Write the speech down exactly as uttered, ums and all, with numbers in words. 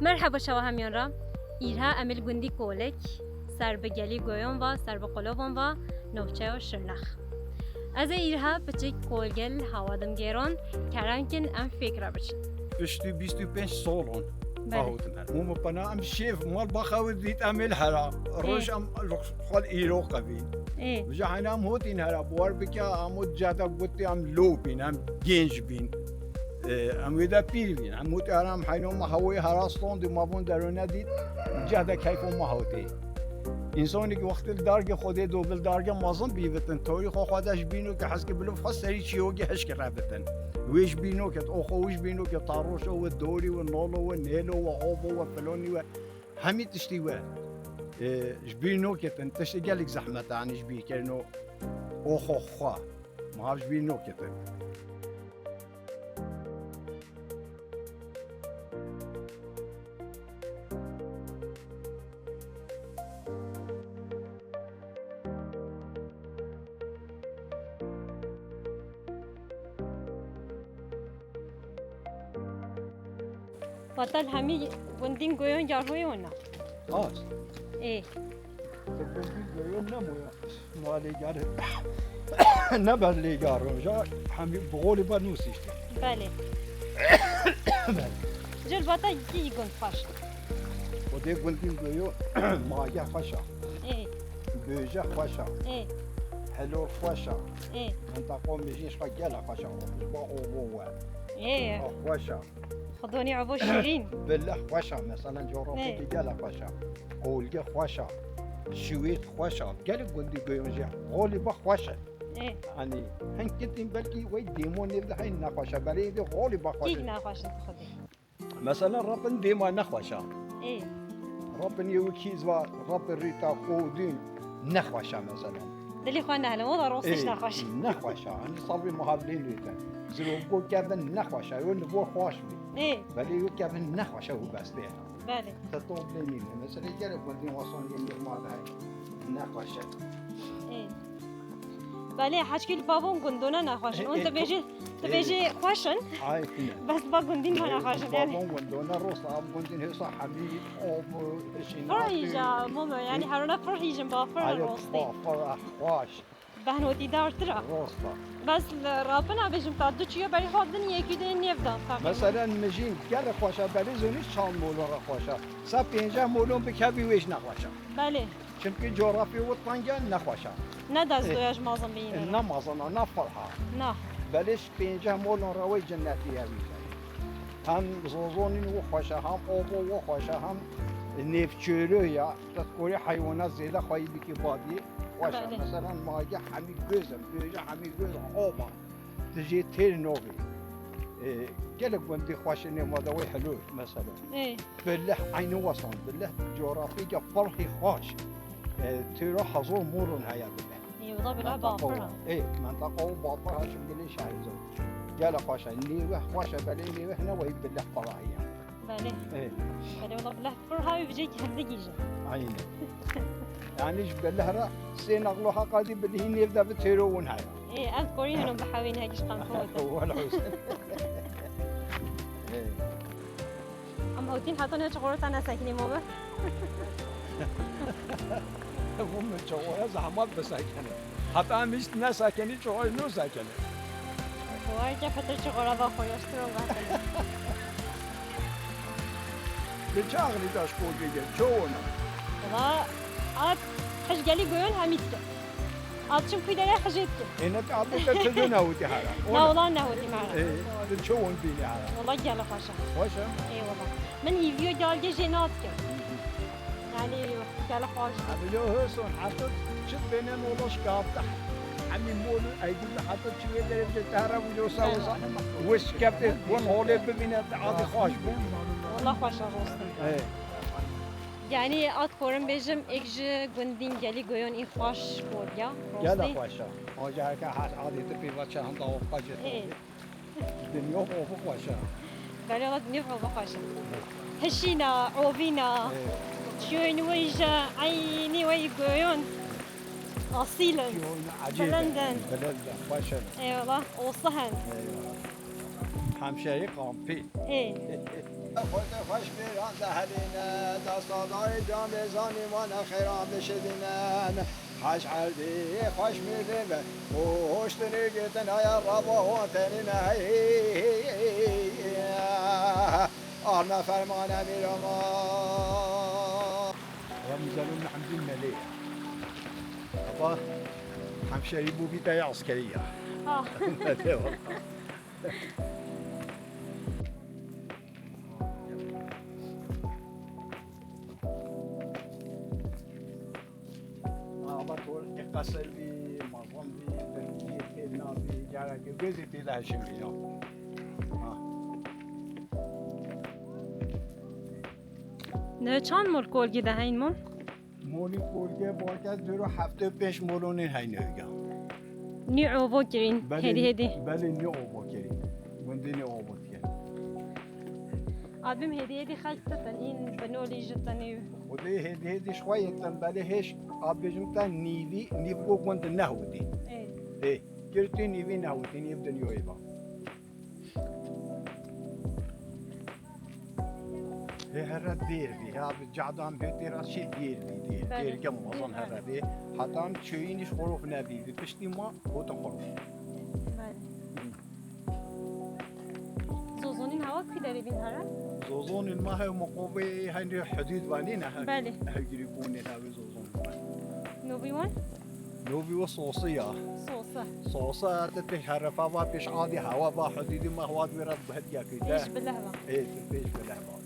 Merheba çawa hemiyan re. Îrha em ê li gundî Kolek, ser bi gelî Goyon ve, ser bi Qolovan ve, navçeya Şirnex. Ez ê îrha piçik Kolgel hawa dimgêron, kerem kin em fêk re biçin. Piştî bîst û pênc salon Belê. Ahûtin her. Mû min pena em şêv mal baxa wir dît em ê li hera. Roj Ê. Em li xal îro qevîn. Ê. Vija heyna em hotîn hera, bawar bike, em hot ceda gotî em lû bîn, em genç bîn. Ê, em wê de pîr bîn. Em hotî hera em heyno me hewê hera standî, me bûn derûne dît, ceda keyfo me hotî. Însanê ki wextê li dargê Xwedê do bil dargê mezin bîvitin, torî xwe xwe de ji bîno ki heskê bilo xwe serî çîyokê hişk re bitin. Wê ji bîno ket, oxo wê ji bîno ket, taroşo we, dorî we, nolo we, nêlo we, ovo we, filonî we, hemî tiştî we. Ê, ji bîr noketin, tiştê gelek zehmet e, yanî ji bîr kirin û oxo xwe. Ma ji bîr noketin. Patal hemî gundîn Goyon Yarhoyê wana. Rast. Ê. Te gundîn Goyon nemaye. Ma lêgar. Ne ber lêgar roja. Hemî bi golî be nûsîşte. Belê. Belê. Cilbata kî gund xweş? Xwedê gundîn Goyon maye xweş a. Ê. Bêje xweş a. Ê. Helor xweş a. Ê. Mintaqo mijîş xwe gele xweş a. Ba ovo we. Ê. A xweş a. Xwedonî evo şîrîn. Bilih xweş a. Mesela coğrafyakî Ê. Gele xweş a. Kolge xweş a. Şiwêt xweş a. Gelek gundî Goyon jî. Xolî ba xweş e. Ê. Hani hin kitîn belkî wey dêmo nêv de hey nexweş e. Belê de xolî ba xweş e. Kîk nexweş e xwedî. Mesela rapin dêma nexweş a. Ê. Rapin yê wekî zva, rapin Rîta, Qodîn nexweş a mesela. Dilê xwe nehle, o da rostîş Ê, nexweş. Nexweş a. Hani sabrî muhavlî nûte. Zirogo kevin nexweş a. Yo nivo xweş bî. Ê. Belê yo kevin nexweş a û bestê. Belê. Te top lê nîne. Mesela gelek gundîn wasan yê nêma de nexweş e. Ê. Belê, heçkî li bavon gundona nexweş in. Ê, ûn ê, tu bêjî, tu ê. Bêjî xweş in. Ay, tine. Bes ba gundîn ha nexweş in, yani. Bavon gundona rost, av gundîn hêsa hemî, ov, hişîn. Pir hîja, momo, yani, herona pir hîjin ba, pir rost e. Ba, pir, ah, xweş. Behnotî dartir a. Rost a. Bes li rapina bêjim ta du çiyo berî xwe din yekî dê nêv dan. Mesela mijîn gelek xweş a, belê zonî çand molon re xweş a. Sa pênceh molon bikevî wê jî nexweş a. Belê. Çimkî coğrafya wî teng e, nexweş e. Ne dest doya ji mazin bîne. Ne mazin e, ne firh e. Na. Belê ji pênceh molon re wê cinnetî ye wî. Hem zozonîn wî xweş e, hem ovo wî xweş e, hem nêvçêro ye. Te dikorî heywana zêde xweyî bikî badî xweş e. Belê. Mesela mage hemî göz e, bêje hemî göz e, ova. Tu jê têr nabî. Ê, gelek gundî xweş ê nêma de wê Hilor mesela. Ê. Bilih eynî wesan, bilih coğrafyeke firhî xweş. Ê, têra hezar molon heye bilih. Ê, wela bilih bapir e. Ê, mentaqa û bapir ha çimkî lê şehî zor. Gelek xweş e, nêweh xweş e, belê nêweh ne weyî bilih qala heye. Belê. Ê. Belê, wela bileh pir ha wî vijê ki hevdî gîjin. Aynen. Yani ji beleh re sê naqlo heqa dî bilihî nêv de bi têro win heye. Ê, ev korî heno bi hewî ne giş qan ko. Wela hewse. Ê. Em hewtîn heta ne çiqoro te nesekinî mobe. Bû min çawa zehmet bisekene. Heta em hîç nesekenî, çawa nû sekene. Çawa ke petir çi xora va xwe yaştir o va. Bi çi axlî daş kol bige, çi ona? Valla, at, hiç gelî goyon hemî dike. At çim kuy dere hijê dike. Êne ki atê te çi dû newitî hera. Na wala newitî me hera. Ê, tu çi on bînî hera? Valla gele xweş e. Xweş e? Ê valla. Min hîviyo dalgê jê nadike. Yani, gelek xweş. Abi yo, hêson, heta çi bêne nolo şikafte. Hemî mol û eydî de heta çi wê derê bicê te here bû, yo sa wisa. Wis keptê, win holê bibîne, te adî xweş bû. Wala xweş e, rost e. Ê. Yani, at korim bêjim, êk ji gundîn gelî goyon î xweş koriya, rostî. Gele xweş e. Oca herke her adî tu pêva çi henda wexta jê Ê. Dinya xwe xweş e. Belê, wela dinya xwe xweş e. Hişîna, ovîna, Evet. Çiyoyên wê ji eynî wê goyon. Asîl in. Çiyoyên ecêb in. Bilind in. Bilind in, xweş in. Eyvallah, osih in. Eyvallah. Hemşerî kampî. Ê. Xwedê xweş bêran de helîne, desta dayê camê zanî wane xêran bişidîne. Hej erdî xweş mêvê ve, û hoştinê girtin heye rava wan tenîne. Hey, hey, hey, hey, hey. Arme ferman emîr ama. Ya Mizanû Mehemdî Melê. Aba hemşerî bû bî te ya eskerî ya. Ha. Eyvallah. Ava tol qesir bî, mazlum bî, tevkî têl nabî, carekê gözê tê de hişim bî ya. Ha. Ne çand mol kolgî de heyn mol? Molî kolgê bake dûro heftê û pênc molonên heyne hêga. Nî ovo kirîn, Belê, hêdî hêdî. Belê nî ovo kirîn. Gundê nî ovo dikin. Abim hêdî hêdî xelk ditin, în binolî ji tenê. Xwedê hêdî hêdî ji xwe yetin, belê hêş abêjim te nîvî, nîvgo gund nehûdî. Ê. Ê, girtî nîvî nehûdî, nîv dinyoyê va. Hê here dêr bî, ya bi cadan bê têra şê dêr bî, dêr. Belê. Dêr ke mezin here bê. Hatan çöyîn iş xorof nebî, bi piştî ma gotin xorof. Belê. Zozonîn hewa kî derê bîn here? Zozonîn ma hev muqovê hende hudud vanî ne hev. Belê. Hev girî bûnê hev zozon. Novî wan? Novî wa sosi ya. Sosi. Sosi te pêş herefa va pêş adî hewa va hududî ma hewa dû ra bi hediya kî de. Pêş bileh va. Ê, tu pêş bileh va.